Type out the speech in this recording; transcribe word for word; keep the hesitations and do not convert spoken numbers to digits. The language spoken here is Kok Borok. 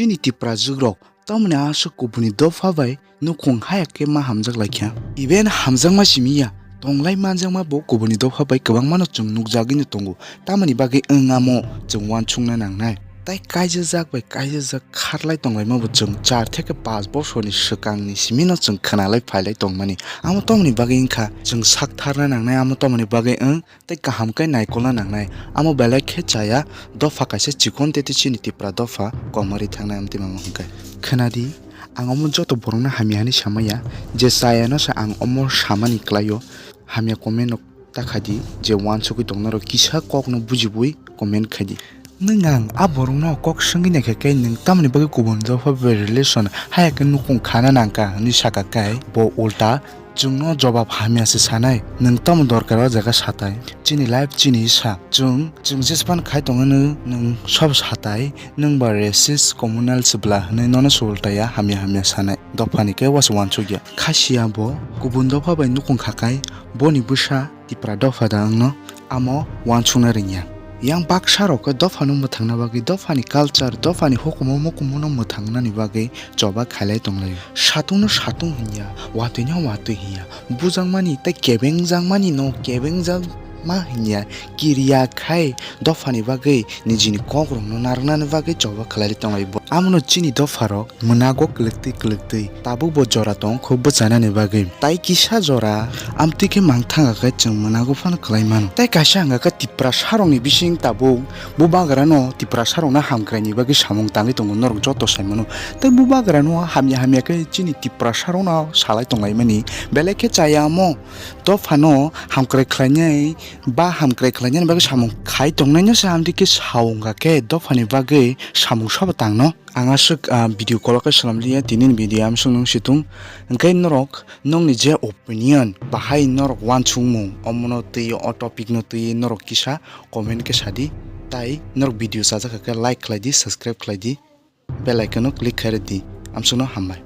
Chini Tipra jugrok tamoni aswk kubuni dopha bai nukhung haya khe ma hamjak lai kha. Even hamjakma simi ya, tonglai manjakma bo kubuni dopha bai kwbangmano chwng nukjagwi no tongo. Tamoni bagwi wng amo chwng uansukna nangnai. Tai kaijajak bai kaijajak kharlai tonglaima bo chwng char theke panch bosorni swkangni simino chwng khwnalai phailai tongmani. Amo tamoni bagwi wngkha chwng sak tharna nangnai, amo tamoni bagwi wng tei kaham khe naikolna nangnai. Amo belai khe chaya dopha kaisa chikon tete chini Tipra dopha komorwi thangnai amtwi mama hwnkhe. Khwnadi, ang omo joto borokno hamya hwnwi samaya, je chayano se ang omo samani kwlaio. Hamya comment rok ta khaidi, je uansugwi tongnairok kisa kokno bujiwi comment khaidi. Nwng ang a borokno kok swngwi naikha khe nwng tamoni bagwi kubun dopha bai relation haya khe nukhung khana nangkha hwnwi sakha khe bo ulta chwngno jobab hamya se sanai, nwng tamo dorkar o jaga satai. Chini life chini sa. Chwng, chwng jespan khai tongno nwng sob satai, nwng ba racist communal se bwla hwnwi nono se ultaya hamya hamya sanai. Dophani khe uansuk uansukya. Khasiya bo kubun dopha bai nukhung khakai, boni bwsa Tipra dopha da wngno amo uansukna rwngya. Yang baksa rok khe dophano mwthangna bagwi, dophani culture, dophani hukumu mukumu no mwthangnani bagwi choba khailai tonglaio. Satungno satung hinya, watwino watwi hinya, bujakmani tei kebengjakmani no kebengjakma hinya, kiriya khai dophani bagwi nijini kokrokno narwknani bagwi choba khlailai tonglai bo. Amono chini dopharok mwnago kwlwktwi kwlwktwi tabuk bo jora tong kho bwchanani bagwi. Tai kisa jora amtwi khe mangthang khe chwng mwnago phano khlai mano. Tai kaisa hwnkha khe Tiprasarokni bising tabuk bubagrano Tiprasarokno hamkraini bagwi samung tangwi tongo norok joto sai mano. Tai bubagrano hamya hamya khe chini Tiprasarokno salai tonglaimani. Belai khe chaya omo dophano hamkrai khlainai ba hamkrai khlainani bagwi samung khai tongnaino se amtwi khe sa wngkha khe dophani bagwi samung sobo tangno. Ang aswk, ah, video kolok khe salam liya, tini ni video amswk nung situng. Hwnkhe norok nokni je opinion bahai norok uansukmung omono twi o topic no twi norok kisa comment khe sadi. Tai norok video chajak khe like khlai di, subscribe khlai di, bell icon no click khlai di. Amswkno hambai.